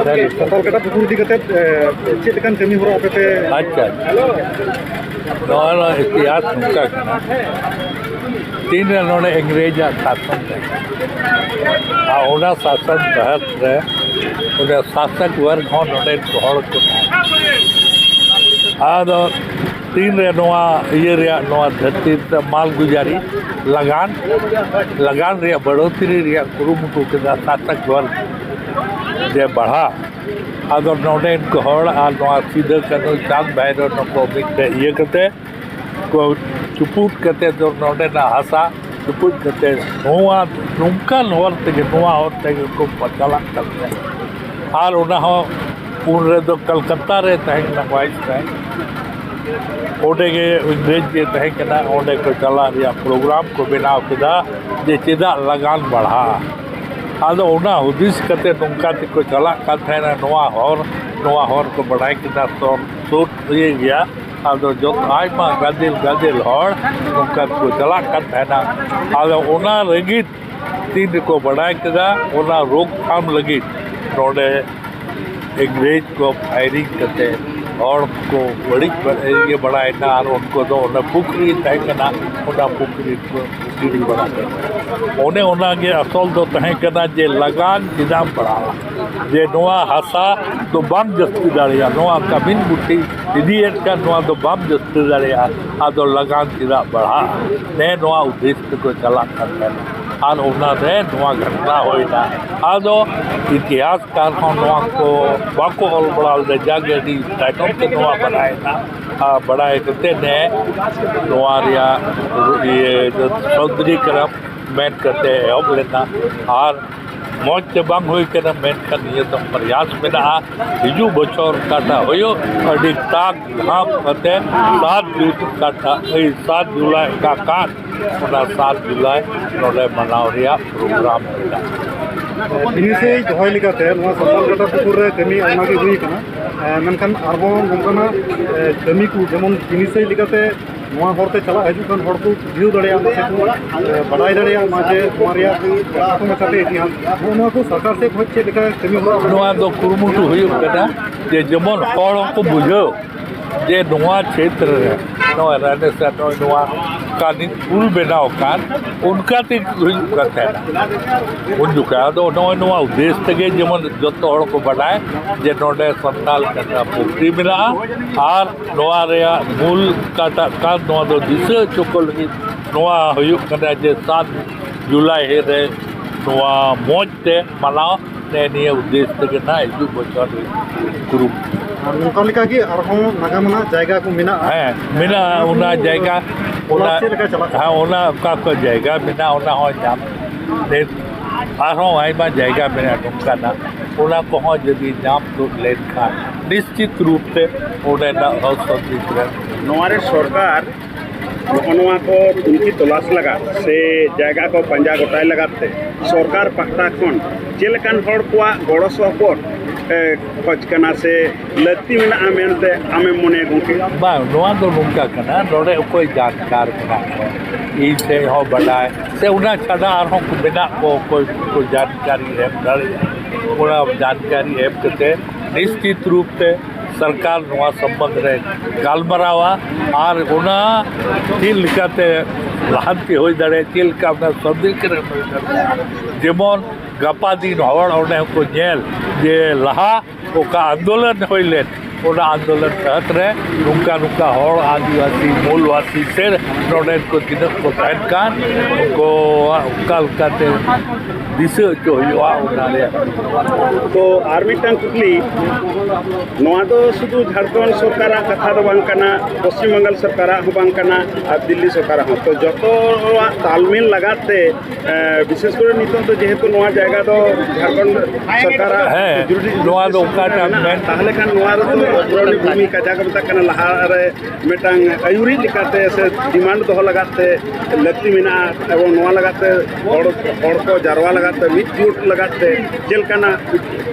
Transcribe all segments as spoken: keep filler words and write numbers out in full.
ᱥᱟᱱᱛᱟᱲ ᱠᱟᱴᱟ ᱯᱩᱠᱩᱨ ᱤᱫᱤ ᱠᱟᱛᱮ, ᱮ, ᱪᱮᱫ ᱞᱮᱠᱟᱱ ᱠᱟᱹᱢᱤ ᱦᱚᱨᱟ ᱟᱯᱮ ᱯᱮ? ᱟᱪᱪᱷᱟ, ᱟᱪᱪᱷᱟ᱾ ᱱᱚᱣᱟ ᱨᱮᱱᱟᱜ ᱤᱛᱤᱦᱟᱥ ᱱᱚᱝᱠᱟ ᱠᱟᱱᱟ, ᱛᱤᱱᱨᱮ ᱱᱚᱰᱮ ᱤᱝᱨᱮᱡᱽ ᱟᱜ ᱥᱟᱥᱚᱱ ᱛᱟᱦᱮᱸ ᱠᱟᱱᱟ, ᱟᱨ ᱚᱱᱟ ᱥᱟᱥᱚᱱ ᱛᱚᱦᱚᱛ ᱨᱮ ᱚᱱᱟ ᱥᱟᱥᱚᱠ ᱣᱟᱨᱜᱽ ᱦᱚᱸ ᱱᱚᱰᱮᱱ ᱠᱚ ᱦᱚᱲ ᱠᱚ ᱛᱟᱦᱮᱸ ᱠᱟᱱᱟ᱾ ᱟᱫᱚ ᱛᱤᱱᱨᱮ ᱱᱚᱣᱟ ᱤᱭᱟᱹ ᱨᱮᱭᱟᱜ, ᱱᱚᱣᱟ ᱫᱷᱟᱹᱨᱛᱤ ᱨᱮ ᱢᱟᱞ ᱜᱩᱡᱟᱨᱤ ᱞᱟᱜᱟᱱ, ᱞᱟᱜᱟᱱ ᱨᱮᱭᱟᱜ ᱵᱟᱹᱲᱛᱤ ᱨᱮᱭᱟᱜ ᱠᱩᱨᱩᱢᱩᱴᱩ ᱠᱮᱫᱟ, ᱥᱟᱥᱚᱠ ᱣᱟᱨᱜᱽ ᱡᱮ ᱵᱟᱲᱦᱟᱜ, ᱟᱫᱚ ᱱᱚᱰᱮᱱ ᱠᱚ ᱦᱚᱲ ᱟᱨ ᱱᱚᱣᱟ ᱥᱤᱫᱟᱹ ᱠᱟᱹᱱᱦᱩ ᱪᱟᱸᱫᱽ ᱵᱷᱟᱭᱨᱳ ᱱᱩᱠᱩ ᱢᱤᱫᱴᱮᱡ ᱤᱭᱟᱹ ᱠᱟᱛᱮ ᱠᱚ ᱪᱩᱯᱩᱫ ᱠᱟᱛᱮ ᱫᱚ ᱱᱚᱰᱮᱱᱟᱜ ᱦᱟᱥᱟ ᱪᱩᱯᱩᱫ ᱠᱟᱛᱮ ᱱᱚᱣᱟ ᱱᱚᱝᱠᱟᱱ ᱦᱚᱨ ᱛᱮᱜᱮ, ᱱᱚᱣᱟ ᱦᱚᱨ ᱛᱮᱜᱮ ᱠᱚ ᱪᱟᱞᱟᱜ ᱠᱟᱱ ᱛᱟᱦᱮᱸᱫ᱾ ᱟᱨ ᱚᱱᱟ ᱦᱚᱸ ᱩᱱ ᱨᱮᱫᱚ ᱠᱚᱞᱠᱟᱛᱟ ᱨᱮ ᱛᱟᱦᱮᱸ ᱠᱟᱱᱟ ᱵᱷᱟᱭᱤᱥ ᱨᱮ, ᱚᱸᱰᱮ ᱜᱮ ᱤᱝᱨᱮᱡᱽ ᱜᱮ ᱛᱟᱦᱮᱸ ᱠᱟᱱᱟ, ᱚᱸᱰᱮ ᱠᱚ ᱪᱟᱞᱟᱜ ᱨᱮᱭᱟᱜ ᱯᱨᱳᱜᱨᱟᱢ ᱠᱚ ᱵᱮᱱᱟᱣ ᱠᱮᱫᱟ ᱡᱮ ᱪᱮᱫᱟᱜ ᱞᱟᱜᱟᱱ ᱵᱟᱲᱦᱟᱜᱼᱟ᱾ ᱟᱫᱚ ᱚᱱᱟ ᱦᱩᱫᱤᱥ ᱠᱟᱛᱮ ᱱᱚᱝᱠᱟ ᱛᱮᱠᱚ ᱪᱟᱞᱟᱜ ᱠᱟᱱ ᱛᱟᱦᱮᱱᱟ, ᱱᱚᱣᱟ ᱦᱚᱨ, ᱱᱚᱣᱟ ᱦᱚᱨ ᱠᱚ ᱵᱟᱲᱟᱭ ᱠᱮᱫᱟ ᱛᱚ ᱥᱩᱨ ᱤᱭᱟᱹ ᱜᱮᱭᱟ᱾ ᱟᱫᱚ ᱡᱚᱛᱚ ᱟᱭᱢᱟ ᱜᱟᱫᱮᱞ ᱜᱟᱫᱮᱞ ᱦᱚᱲ ᱱᱚᱝᱠᱟ ᱛᱮᱠᱚ ᱪᱟᱞᱟᱜ ᱠᱟᱱ ᱛᱟᱦᱮᱱᱟ᱾ ᱟᱫᱚ ᱚᱱᱟ ᱞᱟᱹᱜᱤᱫ ᱛᱤᱱ ᱨᱮᱠᱚ ᱵᱟᱲᱟᱭ ᱠᱮᱫᱟ, ᱚᱱᱟ ᱨᱳᱠᱛᱷᱟᱢ ᱞᱟᱹᱜᱤᱫ ᱱᱚᱰᱮ ᱤᱝᱨᱮᱡᱽ ᱠᱚ ᱯᱷᱟᱭᱨᱤᱝ ᱠᱟᱛᱮ ᱦᱚᱲ ᱠᱚ ᱵᱟᱹᱲᱤᱡ ᱵᱟ-, ᱤᱭᱟᱹ ᱵᱟᱲᱟᱭᱮᱱᱟ, ᱟᱨ ᱩᱱᱠᱩ ᱫᱚ ᱚᱱᱟ ᱯᱩᱠᱷᱨᱤ ᱛᱟᱦᱮᱸ ᱠᱟᱱᱟ, ᱚᱱᱟ ᱯᱩᱠᱷᱨᱤ ᱠᱚ ᱜᱤᱰᱤ ᱵᱟᱲᱟ ᱠᱮᱫᱟ᱾ ᱚᱱᱮ ᱚᱱᱟ ᱜᱮ ᱟᱥᱚᱞ ᱫᱚ ᱛᱟᱦᱮᱸ ᱠᱟᱱᱟ ᱡᱮ ᱞᱟᱜᱟᱱ ᱪᱮᱫᱟᱜ ᱮᱢ ᱯᱟᱲᱟᱣᱟ, ᱡᱮ ᱱᱚᱣᱟ ᱦᱟᱥᱟ ᱫᱚ ᱵᱟᱢ ᱡᱟᱹᱥᱛᱤ ᱫᱟᱲᱮᱭᱟᱜᱼᱟ, ᱱᱚᱣᱟ ᱠᱟᱹᱢᱤᱱ ᱜᱩᱴᱷᱤ ᱤᱫᱤᱭᱮᱫ ᱠᱟᱱ ᱱᱚᱣᱟ ᱫᱚ ᱵᱟᱢ ᱡᱟᱹᱥᱛᱤ ᱫᱟᱲᱮᱭᱟᱜᱼᱟ, ᱟᱫᱚ ᱞᱟᱜᱟᱱ ᱪᱮᱫᱟᱜ ᱵᱟᱲᱦᱟᱜᱼᱟ? ᱱᱮ ᱱᱚᱣᱟ ᱩᱫᱽᱫᱮᱥ ᱛᱮᱠᱚ ᱪᱟᱞᱟᱜ ᱠᱟᱱ ᱛᱟᱦᱮᱱᱟ᱾ ᱟᱨ ᱚᱱᱟᱨᱮ ᱱᱚᱣᱟ ᱜᱷᱚᱴᱱᱟ ᱦᱩᱭᱱᱟ᱾ ᱟᱫᱚ ᱤᱛᱤᱦᱟᱥ ᱠᱟᱨ ᱦᱚᱸ ᱱᱚᱣᱟ ᱠᱚ ᱵᱟᱠᱚ ᱚᱞ ᱵᱟᱲᱟ ᱞᱮᱫᱟ, ᱡᱟᱜᱮ ᱟᱹᱰᱤ ᱛᱟᱭᱱᱚᱢ ᱛᱮ ᱱᱚᱣᱟ ᱵᱟᱰᱟᱭᱮᱱᱟ᱾ ᱟᱨ ᱵᱟᱰᱟᱭ ᱠᱟᱛᱮ ᱱᱮ ᱱᱚᱣᱟ ᱨᱮᱭᱟᱜ ᱤᱭᱟᱹ ᱥᱚᱫᱨᱤᱠᱨᱚᱢ ᱢᱮᱱ ᱠᱟᱛᱮ ᱮᱦᱚᱵ ᱞᱮᱱᱟ᱾ ᱟᱨ ᱢᱚᱡᱽ ᱛᱮ ᱵᱟᱝ ᱦᱩᱭ ᱠᱟᱱᱟ, ᱢᱮᱱᱠᱷᱟᱱ ᱱᱤᱭᱟᱹ ᱫᱚ ᱯᱨᱚᱭᱟᱥ ᱢᱮᱱᱟᱜᱼᱟ᱾ ᱦᱤᱡᱩᱜ ᱵᱚᱪᱷᱚᱨ ᱚᱠᱟᱴᱟᱜ ᱦᱩᱭᱩᱜ, ᱟᱹᱰᱤ ᱛᱟᱠ ᱡᱷᱟᱸᱯ ᱠᱟᱛᱮ ᱥᱟᱛ ᱡᱩᱱ ᱚᱠᱟᱴᱟᱜ, ᱮᱭ, ᱥᱟᱛ ᱡᱩᱞᱟᱭ ᱚᱠᱟ ᱠᱟᱱ, ᱚᱱᱟ ᱥᱟᱛ ᱡᱩᱞᱟᱭ ᱱᱚᱰᱮ ᱢᱟᱱᱟᱣ ᱨᱮᱭᱟᱜ ᱯᱨᱳᱜᱨᱟᱢ ᱢᱮᱱᱟᱜᱼᱟ᱾ ᱡᱤᱱᱤᱥ ᱫᱚᱦᱚᱭ ᱞᱮᱠᱟᱛᱮ ᱱᱚᱣᱟ ᱥᱟᱱᱛᱟᱲ ᱠᱟᱴᱟ ᱯᱩᱠᱩᱨ ᱨᱮ ᱠᱟᱹᱢᱤ ᱟᱭᱢᱟ ᱜᱮ ᱦᱩᱭ ᱠᱟᱱᱟ᱾ ᱮ, ᱢᱮᱱᱠᱷᱟᱱ ᱟᱨᱦᱚᱸ ᱱᱚᱝᱠᱟᱱᱟᱜ, ᱮ, ᱠᱟᱹᱢᱤ ᱠᱚ ᱡᱮᱢᱚᱱ ᱡᱤᱱᱤᱥ ᱞᱮᱠᱟᱛᱮ ᱱᱚᱣᱟ ᱦᱚᱨ ᱛᱮ ᱪᱟᱞᱟᱜ ᱦᱤᱡᱩᱜ ᱠᱟᱱ ᱦᱚᱲ ᱠᱚ ᱵᱩᱡᱷᱟᱹᱣ ᱫᱟᱲᱮᱭᱟᱜ ᱢᱟ ᱥᱮ ᱠᱚ, ᱮ, ᱵᱟᱰᱟᱭ ᱫᱟᱲᱮᱭᱟᱜ ᱢᱟ ᱡᱮ ᱱᱚᱣᱟ ᱨᱮᱭᱟᱜ ᱠᱷᱟᱴᱚ ᱢᱟᱪᱷᱟᱛᱮ ᱤᱛᱤᱦᱟᱥ᱾ ᱱᱚᱜᱼᱚ ᱱᱚᱣᱟ ᱠᱚ ᱥᱚᱨᱠᱟᱨ ᱥᱮᱫ ᱠᱷᱚᱱ ᱪᱮᱫ ᱞᱮᱠᱟ ᱠᱟᱹᱢᱤ ᱦᱚᱨᱟ? ᱱᱚᱣᱟ ᱫᱚ ᱠᱩᱨᱩᱢᱩᱴᱩ ᱦᱩᱭᱩᱜ ᱠᱟᱱᱟ ᱡᱮ ᱡᱮᱢᱚᱱ ᱦᱚᱲ ᱦᱚᱸᱠᱚ ᱵᱩᱡᱷᱟᱹᱣ ᱡᱮ ᱱᱚᱣᱟ ᱠᱷᱮᱛᱨᱮ ᱨᱮ ᱱᱚᱜᱼᱚᱭ ᱨᱟᱱᱮᱥᱟ ᱱᱚᱜᱼᱚᱭ ᱱᱚᱣᱟ ᱠᱟᱹᱱᱤ ᱯᱩᱞ ᱵᱮᱱᱟᱣ ᱟᱠᱟᱱ, ᱚᱱᱠᱟ ᱛᱮᱜᱮ ᱦᱩᱭᱩᱜ ᱠᱟᱱ ᱛᱟᱦᱮᱱᱟ ᱩᱱ ᱡᱚᱠᱷᱟᱡ᱾ ᱟᱫᱚ ᱱᱚᱜᱼᱚᱭ ᱱᱚᱣᱟ ᱩᱫᱽᱫᱮᱥ ᱛᱮᱜᱮ ᱡᱮᱢᱚᱱ ᱡᱚᱛᱚ ᱦᱚᱲ ᱠᱚ ᱵᱟᱰᱟᱭ ᱡᱮ ᱱᱚᱰᱮ ᱥᱟᱱᱛᱟᱲ ᱠᱟᱱᱟ ᱯᱩᱠᱷᱨᱤ ᱢᱮᱱᱟᱜᱼᱟ, ᱟᱨ ᱱᱚᱣᱟ ᱨᱮᱭᱟᱜ ᱢᱩᱞ ᱚᱠᱟᱴᱟᱜ ᱠᱟᱱ, ᱱᱚᱣᱟ ᱫᱚ ᱫᱤᱥᱟᱹ ᱦᱚᱪᱚ ᱠᱚ ᱞᱟᱹᱜᱤᱫ ᱱᱚᱣᱟ ᱦᱩᱭᱩᱜ ᱠᱟᱱᱟ ᱡᱮ ᱥᱟᱛ ᱡᱩᱞᱟᱭ ᱨᱮ ᱱᱚᱣᱟ ᱢᱚᱡᱽ ᱛᱮ ᱢᱟᱱᱟᱣ, ᱱᱮ ᱱᱤᱭᱟᱹ ᱩᱫᱽᱫᱮᱥ ᱛᱮᱜᱮ ᱱᱟᱜ ᱦᱤᱡᱩᱜ ᱵᱚᱪᱷᱚᱨ ᱠᱩᱨᱩᱢᱩᱴᱩ᱾ ᱟᱨ ᱱᱚᱝᱠᱟ ᱞᱮᱠᱟ ᱜᱮ ᱟᱨᱦᱚᱸ ᱱᱟᱜᱟᱢ ᱟᱱᱟᱜ ᱡᱟᱭᱜᱟ ᱠᱚ ᱢᱮᱱᱟᱜᱼᱟ᱾ ᱦᱮᱸ, ᱢᱮᱱᱟᱜᱼᱟ᱾ ᱚᱱᱟ ᱡᱟᱭᱜᱟ, ᱚᱱᱟ ᱚᱱᱟ ᱪᱮᱫ ᱞᱮᱠᱟ ᱪᱟᱞᱟᱜ ᱠᱟᱱᱟ? ᱦᱮᱸ, ᱚᱱᱟ ᱚᱠᱟ ᱠᱚ ᱡᱟᱭᱜᱟ ᱢᱮᱱᱟᱜᱼᱟ, ᱚᱱᱟ ᱦᱚᱸ ᱧᱟᱢ ᱞᱮᱫ, ᱟᱨᱦᱚᱸ ᱟᱭᱢᱟ ᱡᱟᱭᱜᱟ ᱢᱮᱱᱟᱜᱼᱟ ᱱᱚᱝᱠᱟᱱᱟᱜ, ᱚᱱᱟ ᱠᱚᱦᱚᱸ ᱡᱩᱫᱤ ᱧᱟᱢ ᱛᱩᱫ ᱞᱮᱱᱠᱷᱟᱱ ᱱᱤᱥᱪᱤᱛ ᱨᱩᱯ ᱛᱮ ᱚᱸᱰᱮᱱᱟᱜ ᱦᱚᱸ ᱥᱚᱵᱽᱡᱤ ᱠᱚᱨᱮ᱾ ᱱᱚᱣᱟ ᱨᱮ ᱥᱚᱨᱠᱟᱨ ᱱᱚᱜᱼᱚ ᱱᱚᱣᱟ ᱠᱚ ᱛᱩᱱᱠᱷᱤ ᱛᱚᱞᱟᱥ ᱞᱟᱜᱟᱫ ᱥᱮ ᱡᱟᱭᱜᱟ ᱠᱚ ᱯᱟᱸᱡᱟ ᱜᱚᱴᱟᱭ ᱞᱟᱜᱟᱫ ᱛᱮ ᱥᱚᱨᱠᱟᱨ ᱯᱟᱦᱴᱟ ᱠᱷᱚᱱ ᱪᱮᱫ ᱞᱮᱠᱟᱱ ᱦᱚᱲ ᱠᱚᱣᱟᱜ ᱜᱚᱲᱚ ᱥᱚᱯᱚᱦᱚᱫ, ᱮ, ᱠᱷᱚᱡᱽ ᱠᱟᱱᱟ ᱥᱮ ᱞᱟᱹᱠᱛᱤ ᱢᱮᱱᱟᱜᱼᱟ ᱢᱮᱱᱛᱮ ᱟᱢᱮᱢ ᱢᱚᱱᱮᱭᱟ ᱜᱚᱢᱠᱮ? ᱵᱟᱝ, ᱱᱚᱣᱟ ᱫᱚ ᱱᱚᱝᱠᱟ ᱠᱟᱱᱟ, ᱱᱚᱰᱮ ᱚᱠᱚᱭ ᱡᱟᱱᱠᱟᱨ ᱢᱮᱱᱟᱜ ᱠᱚᱣᱟ, ᱤᱧ ᱴᱷᱮᱱ ᱦᱚᱸ ᱵᱟᱰᱟᱭ, ᱥᱮ ᱚᱱᱟ ᱪᱷᱟᱰᱟ ᱟᱨᱦᱚᱸ ᱠᱚ ᱢᱮᱱᱟᱜ ᱠᱚ, ᱚᱠᱚᱭ ᱠᱚ ᱡᱟᱱᱠᱟᱨᱤ ᱮᱢ ᱫᱟᱲᱮᱭᱟᱜᱼᱟ, ᱚᱱᱟ ᱡᱟᱱᱠᱟᱨᱤ ᱮᱢ ᱠᱟᱛᱮ ᱱᱤᱥᱪᱤᱛ ᱨᱩᱯ ᱛᱮ ᱥᱚᱨᱠᱟᱨ ᱱᱚᱣᱟ ᱥᱚᱢᱵᱚᱱᱫᱷ ᱨᱮ ᱜᱟᱞᱢᱟᱨᱟᱣᱟ, ᱟᱨ ᱚᱱᱟ ᱪᱮᱫ ᱞᱮᱠᱟᱛᱮ ᱞᱟᱦᱟᱱᱛᱤ ᱦᱩᱭ ᱫᱟᱲᱮᱭᱟᱜᱼᱟ, ᱪᱮᱫ ᱞᱮᱠᱟ ᱚᱱᱟ ᱥᱚᱨᱫᱤᱠᱨᱤᱠᱨᱚᱢ ᱦᱩᱭ ᱫᱟᱲᱮᱭᱟᱜᱼᱟ, ᱡᱮᱢᱚᱱ ᱜᱟᱯᱟ ᱫᱤᱱ ᱦᱚᱲ ᱚᱸᱰᱮ ᱦᱚᱸᱠᱚ ᱧᱮᱞ ᱡᱮ ᱞᱟᱦᱟ ᱚᱠᱟ ᱟᱱᱫᱳᱞᱚᱱ ᱦᱩᱭ ᱞᱮᱱ, ᱚᱱᱟ ᱟᱱᱫᱳᱞᱚᱱ ᱛᱟᱦᱟᱸᱛ ᱨᱮ ᱱᱚᱝᱠᱟ ᱱᱚᱝᱠᱟ ᱦᱚᱲ, ᱟᱹᱫᱤᱵᱟᱹᱥᱤ, ᱢᱩᱞᱵᱟᱹᱥᱤ ᱥᱮ ᱱᱚᱰᱮᱱ ᱠᱚ ᱛᱤᱱᱟᱹᱜ ᱠᱚ ᱛᱟᱦᱮᱱ ᱠᱟᱱ, ᱩᱱᱠᱩᱣᱟᱜ ᱚᱠᱟ ᱞᱮᱠᱟᱛᱮ ᱫᱤᱥᱟᱹ ᱦᱚᱪᱚ ᱦᱩᱭᱩᱜᱼᱟ, ᱚᱱᱟ ᱨᱮᱭᱟᱜ᱾ ᱛᱚ, ᱟᱨ ᱢᱤᱫᱴᱟᱝ ᱠᱩᱠᱞᱤ, ᱱᱚᱣᱟ ᱫᱚ ᱥᱩᱫᱷᱩ ᱡᱷᱟᱲᱠᱷᱚᱸᱰ ᱥᱚᱨᱠᱟᱨᱟᱜ ᱠᱟᱛᱷᱟ ᱫᱚ ᱵᱟᱝ ᱠᱟᱱᱟ, ᱯᱚᱥᱪᱤᱢ ᱵᱟᱝᱜᱟᱞ ᱥᱚᱨᱠᱟᱨᱟᱜ ᱦᱚᱸ ᱵᱟᱝ ᱠᱟᱱᱟ, ᱟᱨ ᱫᱤᱞᱞᱤ ᱥᱚᱨᱠᱟᱨᱟᱜ ᱦᱚᱸ᱾ ᱛᱚ, ᱡᱚᱛᱚᱣᱟᱜ ᱛᱟᱞᱢᱮᱞ ᱞᱟᱜᱟᱫ ᱛᱮ, ᱮ, ᱵᱤᱥᱮᱥ ᱠᱚᱨᱮ ᱱᱤᱛᱚᱜ ᱫᱚ ᱡᱮᱦᱮᱛᱩ ᱱᱚᱣᱟ ᱡᱟᱭᱜᱟ ᱫᱚ ᱡᱷᱟᱲᱠᱷᱚᱸᱰ ᱦᱮᱸ, ᱥᱚᱨᱠᱟᱨᱟᱜ ᱱᱚᱣᱟ ᱫᱚ jurisdiction ᱚᱠᱟᱴᱟᱜ ᱢᱮᱱᱟᱜᱼᱟ, ᱢᱮᱱ ᱛᱟᱦᱚᱞᱮ ᱠᱷᱟᱱ ᱱᱚᱣᱟ ᱨᱮᱫᱚ ᱯᱩᱨᱟᱹᱣᱱᱤ ᱵᱷᱩᱢᱤᱠᱟ, ᱡᱟᱦᱟᱸ ᱠᱚ ᱢᱮᱛᱟᱜ ᱠᱟᱱᱟ, ᱞᱟᱦᱟ ᱨᱮ ᱢᱤᱫᱴᱟᱝ ᱟᱹᱭᱩᱨᱤᱡ ᱞᱮᱠᱟᱛᱮ ᱥᱮ ᱰᱤᱢᱟᱱᱰ ᱫᱚᱦᱚ ᱞᱟᱜᱟᱫ ᱛᱮ ᱞᱟᱹᱠᱛᱤ ᱢᱮᱱᱟᱜᱼᱟ, ᱮᱵᱚᱝ ᱱᱚᱣᱟ ᱞᱟᱜᱟᱫ ᱛᱮ ᱦᱚᱲ, ᱦᱚᱲ ᱠᱚ ᱡᱟᱨᱣᱟ ᱞᱟᱜᱟᱫ ᱛᱮ, ᱢᱤᱫ ᱡᱩᱴ ᱞᱟᱜᱟᱫ ᱛᱮ ᱪᱮᱫ ᱞᱮᱠᱟᱱᱟᱜ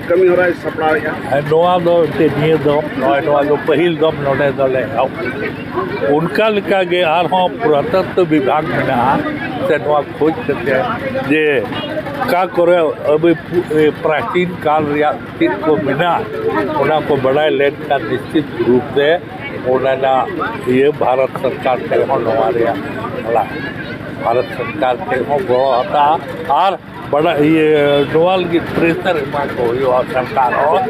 ᱠᱟᱹᱢᱤ ᱦᱚᱨᱟᱭ ᱥᱟᱯᱲᱟᱣᱮᱫᱼᱟ? ᱟᱨ ᱱᱚᱣᱟ ᱫᱚ ᱮᱱᱛᱮᱫ ᱱᱤᱭᱟᱹ ᱫᱚ, ᱱᱚᱜᱼᱚᱭ ᱱᱚᱣᱟ ᱫᱚ ᱯᱟᱹᱦᱤᱞ ᱫᱚᱢ ᱱᱚᱰᱮ ᱫᱚᱞᱮ ᱮᱦᱚᱵ ᱠᱮᱫᱟ᱾ ᱚᱱᱠᱟ ᱞᱮᱠᱟᱜᱮ ᱟᱨᱦᱚᱸ ᱯᱩᱨᱟᱛᱚᱛᱛᱚ ᱵᱤᱵᱷᱟᱜᱽ ᱢᱮᱱᱟᱜᱼᱟ, ᱥᱮ ᱱᱚᱣᱟ ᱠᱷᱚᱡᱽ ᱠᱟᱛᱮ ᱡᱮ ᱚᱠᱟ ᱠᱚᱨᱮ ᱟᱵᱚ ᱯᱨᱟᱪᱤᱱ ᱠᱟᱞ ᱨᱮᱭᱟᱜ ᱪᱮᱫ ᱠᱚ ᱢᱮᱱᱟᱜᱼᱟ, ᱚᱱᱟ ᱠᱚ ᱵᱟᱰᱟᱭ ᱞᱮᱱᱠᱷᱟᱱ ᱱᱤᱥᱪᱤᱛ ᱨᱩᱯ ᱛᱮ ᱚᱱᱟ ᱨᱮᱱᱟᱜ ᱤᱭᱟᱹ ᱵᱷᱟᱨᱚᱛ ᱥᱚᱨᱠᱟᱨ ᱴᱷᱮᱱ ᱦᱚᱸ ᱱᱚᱣᱟ ᱨᱮᱭᱟᱜ ᱪᱟᱞᱟᱜᱼᱟ᱾ ᱵᱷᱟᱨᱚᱛ ᱥᱚᱨᱠᱟᱨ ᱴᱷᱮᱱ ᱦᱚᱸ ᱜᱚᱲᱚ ᱦᱟᱛᱟᱣᱟ ᱟᱨ ᱵᱟᱰᱟᱭ, ᱤᱭᱟᱹ, ᱱᱚᱣᱟ ᱞᱟᱹᱜᱤᱫ ᱯᱨᱮᱥᱟᱨ ᱮᱢᱟ ᱠᱚ ᱦᱩᱭᱩᱜᱼᱟ ᱥᱚᱨᱠᱟᱨ ᱦᱚᱸ,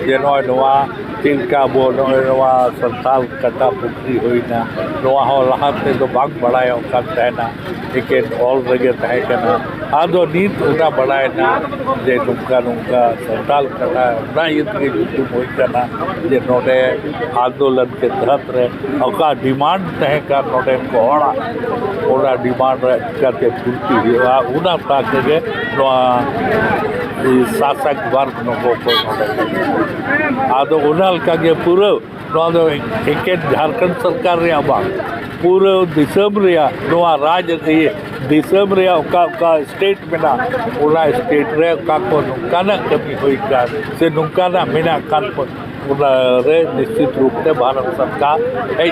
ᱡᱮ ᱱᱚᱜᱼᱚᱭ ᱱᱚᱣᱟ ᱪᱮᱫ ᱞᱮᱠᱟ ᱟᱵᱚ ᱱᱚᱜᱼᱚᱭ ᱱᱚᱣᱟ ᱥᱟᱱᱛᱟᱲ ᱠᱟᱴᱟ ᱯᱩᱠᱷᱨᱤ ᱦᱩᱭᱱᱟ, ᱱᱚᱣᱟ ᱦᱚᱸ ᱞᱟᱦᱟ ᱛᱮᱫᱚ ᱵᱟᱝ ᱵᱟᱲᱟᱭᱚᱜ ᱠᱟᱱ ᱛᱟᱦᱮᱱᱟ, ᱮᱠᱮᱱ ᱚᱞ ᱨᱮᱜᱮ ᱛᱟᱦᱮᱸ ᱠᱟᱱᱟ᱾ ᱟᱫᱚ ᱱᱤᱛ ᱚᱱᱟ ᱵᱟᱲᱟᱭᱮᱱᱟ ᱡᱮ ᱱᱚᱝᱠᱟ ᱱᱚᱝᱠᱟ ᱥᱟᱱᱛᱟᱲ ᱠᱟᱴᱟ, ᱚᱱᱟ ᱤᱭᱟᱹ ᱛᱮᱜᱮ ᱧᱩᱛᱩᱢ ᱦᱩᱭ ᱠᱟᱱᱟ ᱡᱮ ᱱᱚᱰᱮ ᱟᱱᱫᱳᱞᱚᱱ ᱠᱮ ᱛᱟᱦᱟᱛ ᱨᱮ ᱚᱠᱟ ᱰᱤᱢᱟᱱᱰ ᱛᱟᱦᱮᱸ ᱠᱟᱱ ᱱᱚᱰᱮᱱ ᱠᱚ ᱦᱚᱲᱟᱜ, ᱚᱱᱟ ᱰᱤᱢᱟᱱᱰ ᱨᱮ ᱪᱤᱠᱟᱹᱛᱮ ᱯᱷᱩᱨᱛᱤ ᱦᱩᱭᱩᱜᱼᱟ, ᱚᱱᱟ ᱛᱟᱠ ᱨᱮᱜᱮ ᱱᱚᱣᱟ ᱥᱟᱥᱚᱠ ᱵᱟᱨᱜᱽ ᱱᱚᱠᱚ ᱠᱚ ᱱᱚᱰᱮ᱾ ᱟᱫᱚ ᱚᱱᱟ ᱞᱮᱠᱟᱜᱮ ᱯᱩᱨᱟᱹ ᱱᱚᱣᱟ ᱫᱚ ᱮᱠᱮᱱ ᱡᱷᱟᱲᱠᱷᱚᱸᱰ ᱥᱚᱨᱠᱟᱨ ᱨᱮᱭᱟᱜ ᱵᱟᱝ, ᱯᱩᱨᱟᱹ ᱫᱤᱥᱚᱢ ᱨᱮᱭᱟᱜ, ᱱᱚᱣᱟ ᱨᱟᱡᱽ, ᱤᱭᱟᱹ, ᱫᱤᱥᱚᱢ ᱨᱮᱭᱟᱜ ᱚᱠᱟ ᱚᱠᱟ ᱥᱴᱮᱴ ᱢᱮᱱᱟᱜᱼᱟ, ᱚᱱᱟ ᱥᱴᱮᱴ ᱨᱮ ᱚᱠᱟ ᱠᱚ ᱱᱚᱝᱠᱟᱱᱟᱜ ᱠᱟᱹᱢᱤ ᱦᱩᱭ ᱠᱟᱱ ᱥᱮ ᱱᱚᱝᱠᱟᱱᱟᱜ ᱢᱮᱱᱟᱜ ᱠᱷᱟᱱ ᱚᱱᱟ ᱨᱮ ᱱᱤᱥᱪᱤᱛ ᱨᱩᱯ ᱛᱮ ᱵᱷᱟᱨᱚᱛ ᱥᱚᱨᱠᱟᱨ ᱦᱮᱡ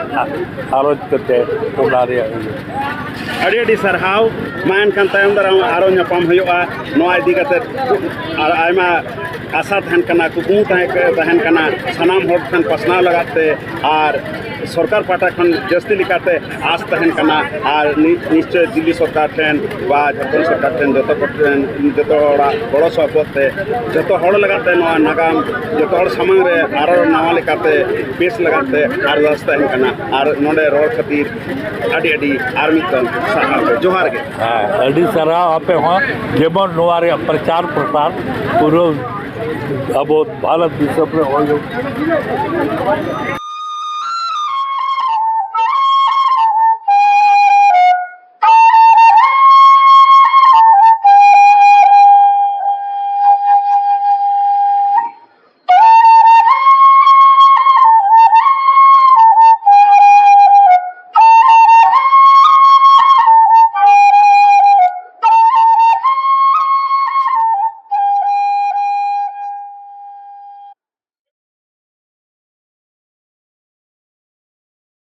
ᱜᱷᱟᱨᱚᱸᱡᱽ ᱠᱟᱛᱮ ᱚᱱᱟ ᱨᱮᱭᱟᱜ ᱤᱭᱟᱹ᱾ ᱟᱹᱰᱤ ᱟᱹᱰᱤ ᱥᱟᱨᱦᱟᱣ᱾ ᱢᱟ ᱮᱱᱠᱷᱟᱱ ᱛᱟᱭᱚᱢ ᱫᱟᱨᱟᱢ ᱟᱨᱚ ᱧᱟᱯᱟᱢ ᱦᱩᱭᱩᱜᱼᱟ, ᱱᱚᱣᱟ ᱤᱫᱤ ᱠᱟᱛᱮ ᱟᱨ ᱟᱭᱢᱟ ᱟᱥᱟ ᱛᱟᱦᱮᱱ ᱠᱟᱱᱟ, ᱠᱩᱠᱢᱩ ᱛᱟᱦᱮᱸ, ᱛᱟᱦᱮᱱ ᱠᱟᱱᱟ ᱥᱟᱱᱟᱢ ᱦᱚᱲ ᱴᱷᱮᱱ ᱯᱟᱥᱱᱟᱣ ᱞᱟᱜᱟᱫ ᱛᱮ, ᱟᱨ ᱥᱚᱨᱠᱟᱨ ᱯᱟᱦᱴᱟ ᱠᱷᱚᱱ ᱡᱟᱹᱥᱛᱤ ᱞᱮᱠᱟᱛᱮ ᱟᱥ ᱛᱟᱦᱮᱱ ᱠᱟᱱᱟ᱾ ᱟᱨ ᱱᱤ-, ᱱᱤᱥᱪᱚᱭ ᱫᱤᱞᱞᱤ ᱥᱚᱨᱠᱟᱨ ᱴᱷᱮᱱ ᱵᱟ ᱡᱷᱟᱲᱠᱷᱚᱸᱰ ᱥᱚᱨᱠᱟᱨ ᱴᱷᱮᱱ ᱡᱚᱛᱚ ᱠᱚ ᱴᱷᱮᱱ, ᱡᱚᱛᱚ ᱦᱚᱲᱟᱜ ᱜᱚᱲᱚ ᱥᱚᱯᱚᱦᱚᱫ ᱛᱮ ᱡᱚᱛᱚ ᱦᱚᱲ ᱞᱟᱜᱟᱛᱮ ᱱᱚᱣᱟ ᱱᱟᱜᱟᱢ ᱡᱚᱛᱚ ᱦᱚᱲ ᱥᱟᱢᱟᱝ ᱨᱮ ᱟᱨᱚ ᱱᱟᱣᱟ ᱞᱮᱠᱟᱛᱮ ᱯᱮᱥ ᱞᱟᱜᱟᱛᱮ ᱟᱨᱫᱟᱥ ᱛᱟᱦᱮᱱ ᱠᱟᱱᱟ᱾ ᱟᱨ ᱱᱚᱰᱮ ᱨᱚᱲ ᱠᱷᱟᱹᱛᱤᱨ ᱟᱹᱰᱤ ᱟᱹᱰᱤ ᱟᱨ ᱢᱤᱫ ᱫᱚᱢ ᱥᱟᱨᱦᱟᱣ ᱜᱮ, ᱡᱚᱦᱟᱨ ᱜᱮ᱾ ᱦᱮᱸ, ᱟᱹᱰᱤ ᱥᱟᱨᱦᱟᱣ ᱟᱯᱮ ᱦᱚᱸ, ᱡᱮᱢᱚᱱ ᱱᱚᱣᱟ ᱨᱮᱭᱟᱜ ᱯᱨᱚᱪᱟᱨ ᱯᱨᱚᱥᱟᱨ ᱯᱩᱨᱟᱹ ᱟᱵᱚ ᱵᱷᱟᱨᱚᱛ ᱫᱤᱥᱚᱢ ᱨᱮ ᱦᱩᱭᱩᱜ᱾